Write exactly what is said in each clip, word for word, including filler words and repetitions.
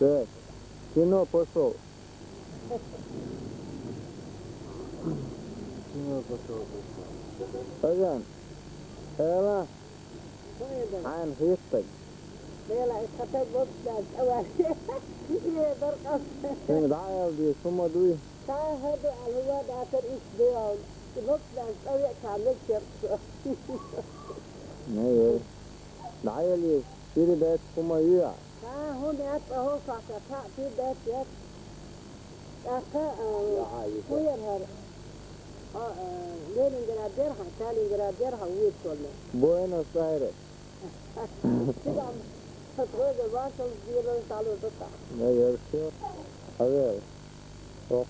Так, кино пошёл. Кино пошёл. Пойдём. Эла. Хьайн хеттай. Эла, исхатай боксдас авар. Е, баркас. Хин дагьал деш хӀума дуй? Та хӀаду алхӀува датар иш дуял. Боксдас аве камил чекъ. Не, е. ДӀаяле, шири бецӀ хӀума юя. Та хӀума яцӀа хӀу фата, та ти бецӀ яц. ТӀаккха, а, хӀу яр хӀара? А, а, Ленинград яр хьа, Сталинград яр хьа, вуй толла. Буэнос-Айрес. Чигам, хатгойга вашал дирал талу дута. Не, я всё. Авел. Ох.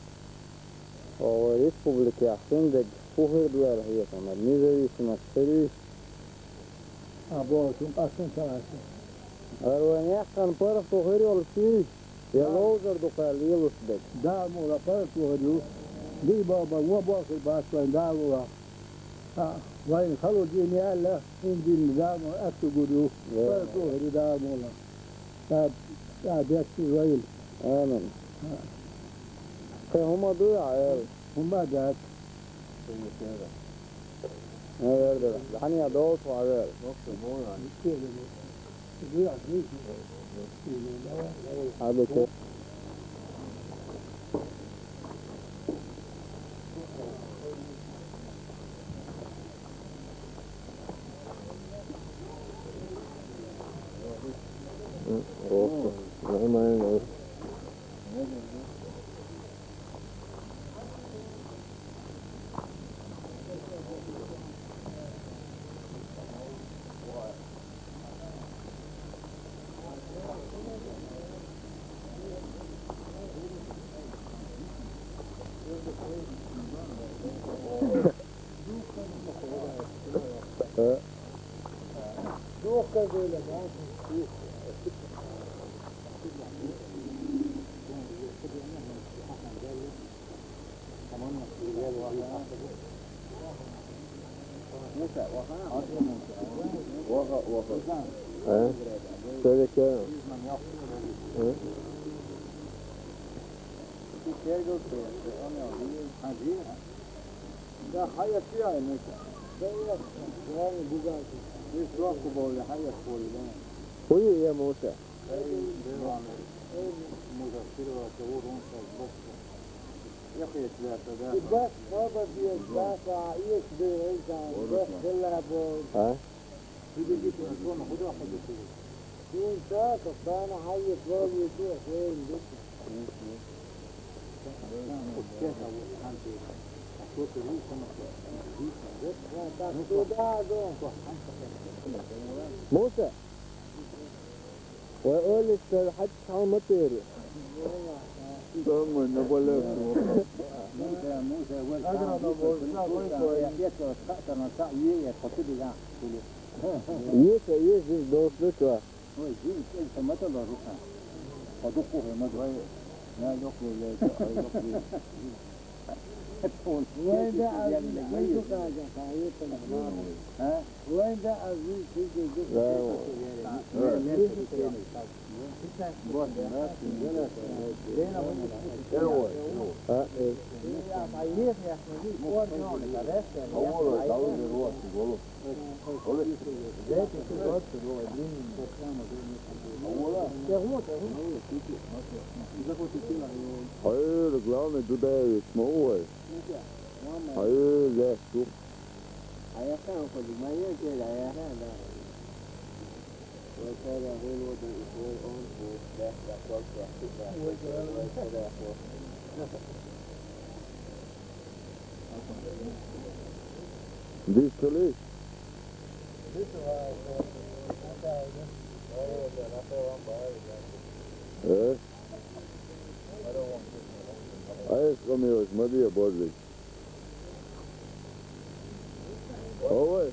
О, республикаяхь синдег хӀу хир дуьйла хьехам, независимость хир ю? А, боху, шун къастан ца гӀаьртина. Ара вайн яьккхина паргӀато хир йолуш юй, я ловзар ду кхаьлла лелош дерг? Дала мукъ лахь, паргӀато хир ю. Дий баба, вон боху хир бац вайн Дала мукъ лахь. А, вайн хало дийна аьлла, хӀун дийна Дала мукъ лахь, аьтту гур ю. Я. ПаргӀато хир ю Дала мукъ лахь. Ша, ша детташ вайла. Амин. Кхин хӀума дуй хьан, Эла? ХӀума дац. Э, вердара. Дани я долчу хьан вер. Хьан дечу? А? Что такое? А? Да, хьаэца яй, Муса. Да, я, я не бугай. Ты срок убавили, хьаэца хули, да? Хули я, Муса? Эй, Муса, сперва кого он сейчас бокса. Я хьаэца, да, да. И бокс, баба, бьёт, да, да, есть, да, да, бокс, да, да. А? Шуна ца, тахана хьайя валуьйту, хӀейн дитина. Муса, вай олиста хьаьтта хьал ма тери. Самый наболевший вопрос. Агрономы, да, вай, вай. Еса, еза, долуш ду чохь. Ой, жига кӀел ца ма тала рукъа. Хьо дукха хӀума ду. Вай, на лохло лайта, ай лохло. Вай да, а, вай ду кхаьжа, хьан хетара, мама. А? Вай да, а, вай ду кхаьжа. Да, вай. А, вай. А, э. Хьоьга главный Дудаевич ма ву вай? Хьоьга лаьтта ду. Диско лиш? Э? Айс къамелаш ма де, божлик. Овай.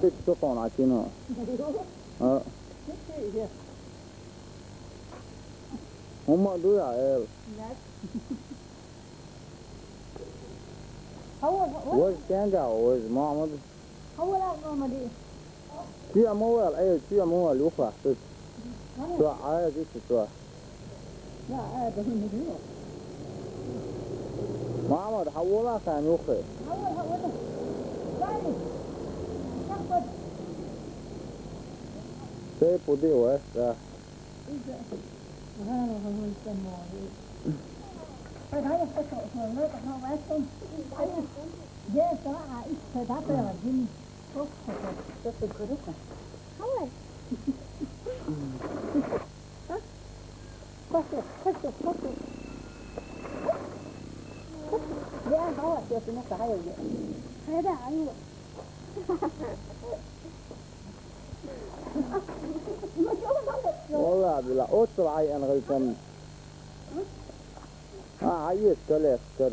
Sitten tuohon akinaan. Aa. Hon ma duja el. Hauel, hauel. Vuosi käängää vuosi, mamma. Hauel, hauel, mamma di. Työ muualla, ei työ muualla juhla. Tuo aja sitten tuo. Ja, ää, tuohon ne juo. Mamma, hauel, kään juhla. Hauel, hauel. Vai. Sakot. Se puti vuosi. Wallah, bila otsal ai an galkan. Ah, ai es kale askar.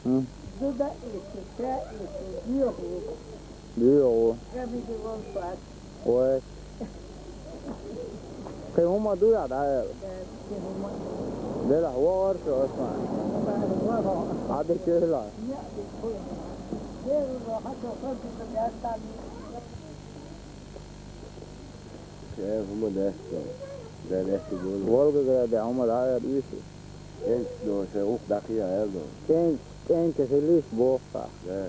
Hmm. Duda ilki, tra ilki, diohu. Diohu. Gravidi volfat. Oi. Ke huma duja da el. Ke huma. Dela huor so osma. Huor. Ade kela. Ja, de kela. Dela hato kela. Ke huma dehto. Dehto. Volgogradi huma da el isi. Kēns no se uh daki ja eldo. Kēns, kēns ke se lis bohta. Ne.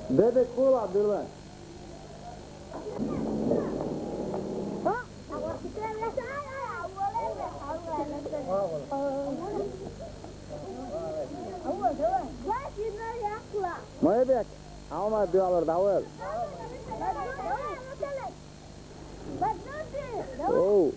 Bebe kula dile. Ma ebek, alma dualar dawel. Oh.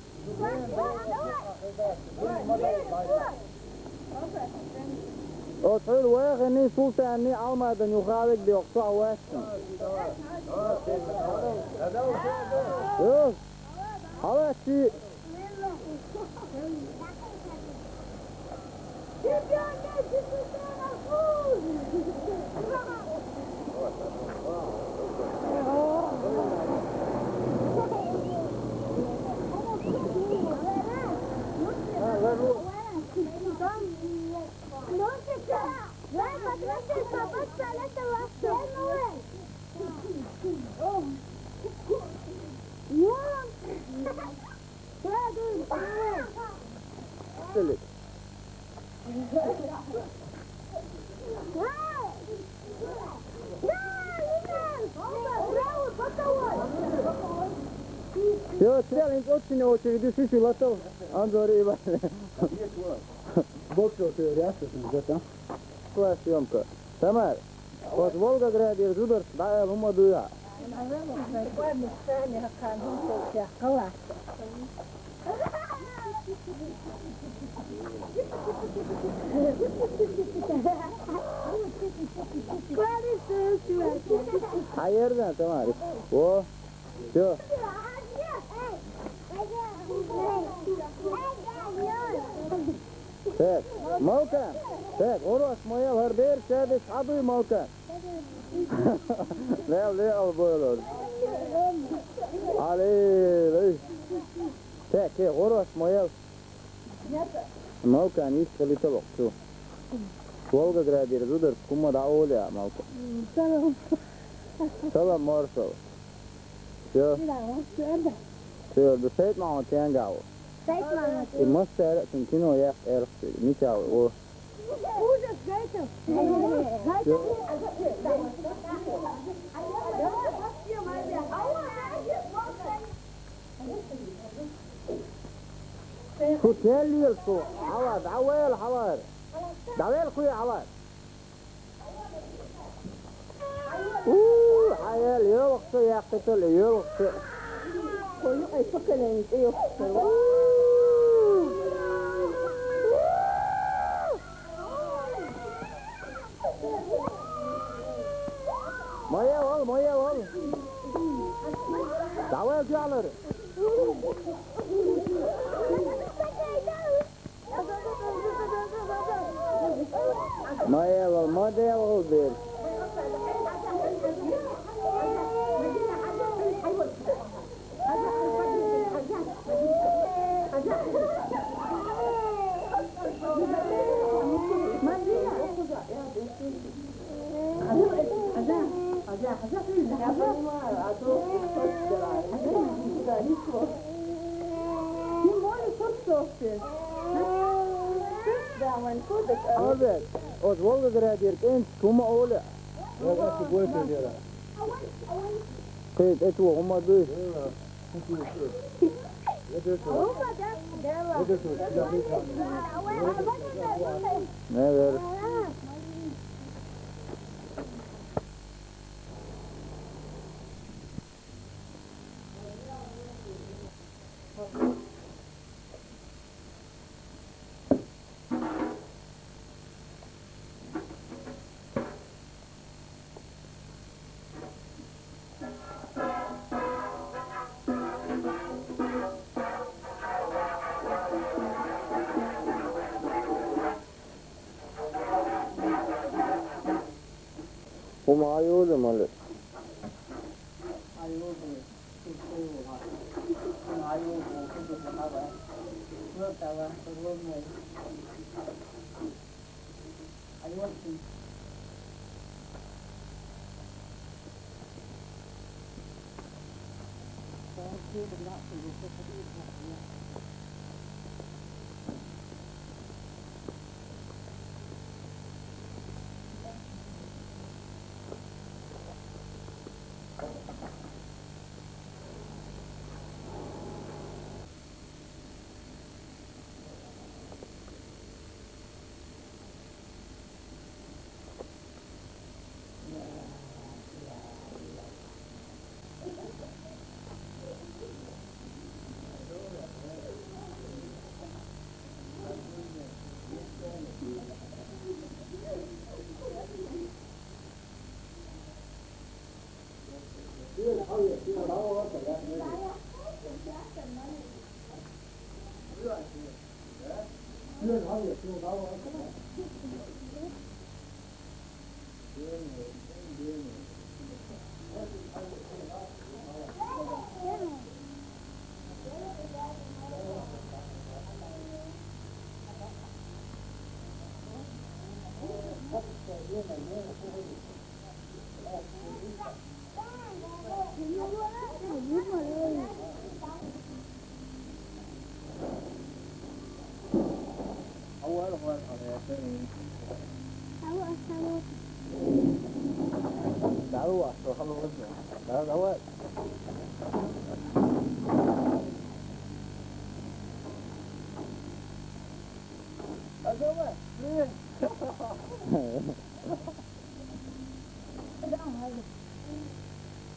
O tsul weex ni sultaan ni almaadan yuhaalik di oqsu aweesin. Hawaaksi. Joo, siellä ei otsine otsine, du syns ju låta han drar iväg. Bortsett från det, så syns jag, ja. Klass, Jomka. Tamar. Kos Volgogradi ir zudars, da el huma duja. Ayer de tamar. O. Yo. Tek, Malkan, tek, oros moyal har bir şeyde sadı Malkan. Ne, ne al böyle. Ali, tek, tek, oros moyal. Malkan, iş kalite bak şu. Volgograd ir zudar, kuma da olja, Malkan. Salam. Salam, Marshall. Все. Все, да сет мама кенгал. Сет мама. И мы стали, тун кино я эрфи, Митя, о. Ужас, гайта. Гайта. Шу келлил шу, хӀала, давел, хӀала. Давел хуя, хӀала. У, хӀай, Эл ёлукчу, якты төл ёлукчу. Койну кайпа келен ёлукчу. Моя ол, моя ол. Давай, жуалар. Моя ол, моя ол бер. Альберт, от Волгограда иркэнс кума оле. Кыт эт уома дыш. Невер. Хумаайы өлүм өлү.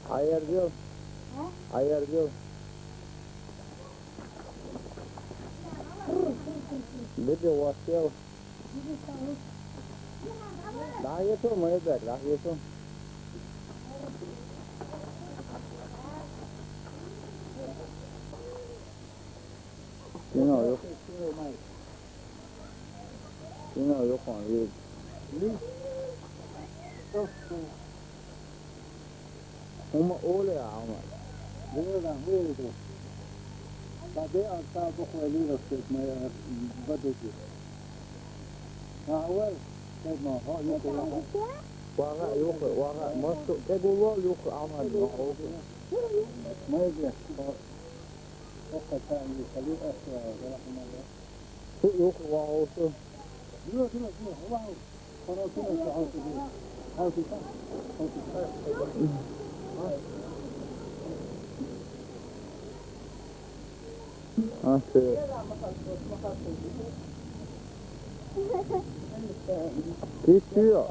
Айаргыл. Айаргыл. Бир де уаскел. Дагы ету, мыйдак, дагы ету. Кино ёк. Кино ёк, он вид. Ума оле ама. Динера хуйду. Баде алта бохуэ лира скет моя бадеки. Ахуэл, скет ма, хо, юху, юху. Вага, юху, вага. Мосту, кегуло, юху, ама, юху. Мойге, хо. Хо, ката, юху, юху, юху. Хо, юху, вага, юху. Юху, юху, юху, вага. Ase. Kişiyor.